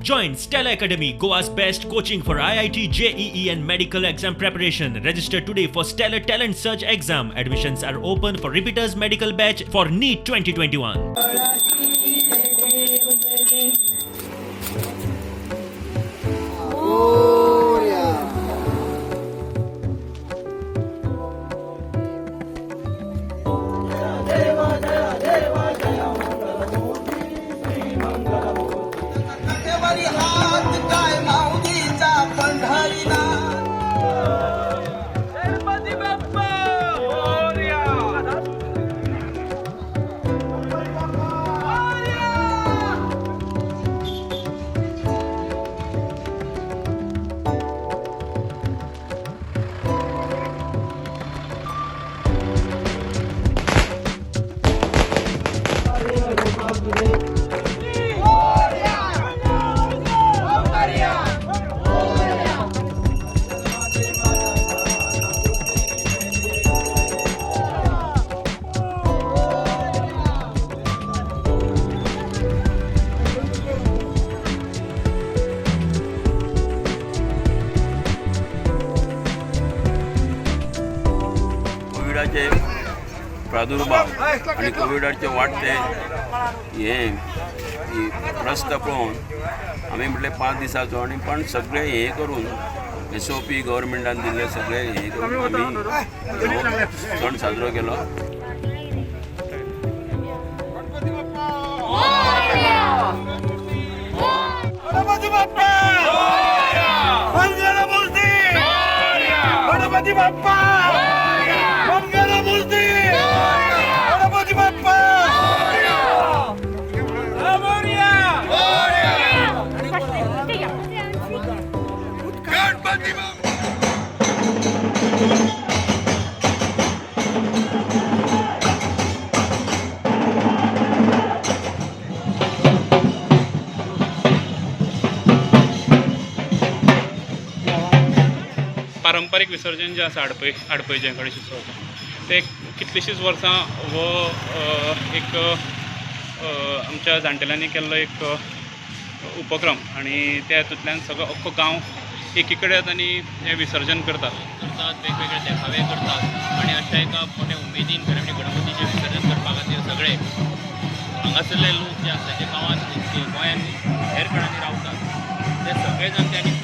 Join Stellar Academy, Goa's best coaching for IIT, JEE and medical exam preparation. Register today for Stellar Talent Search exam. Admissions are open for repeaters medical batch for NEET 2021. हात काय माऊलीचा पंढरीला. कोविडाचे प्रादुर्भाव आनी कोविडाचे वाडटे हे प्रस्त पळोवन आमी म्हटलें 5 दिसाचो आनी पण सगळें हें करून SOP गव्हर्मेंटान दिल्ले सगळें हें करून आमी सण साजरो केलो. गणपती बाप्पा, मंगलमूर्ती, गणपती बाप्पा. गणपती बाप्पा. पारंपारीक विसर्जन जें आसा आडपयचें गणेश उत्सवाचें तें कितलींशींच वर्सां हो एक आमच्या जाणटेल्यांनी केल्लो एक उपक्रम आनी त्या हातूंतल्यान सगळो अख्खो गांव एकी कडेन येता आनी हें विसर्जन करतात वेगवेगळे देखावे करतात आनी अशा एका मोठ्या उमेदीन खरें म्हणजे गणपतीचें विसर्जन करपा खातीर सगळे हांगासरले लोक जे आसा जे गांवांत गोंयांत हेर कडेन रावतात ते सगळे जाण त्या निमित्तान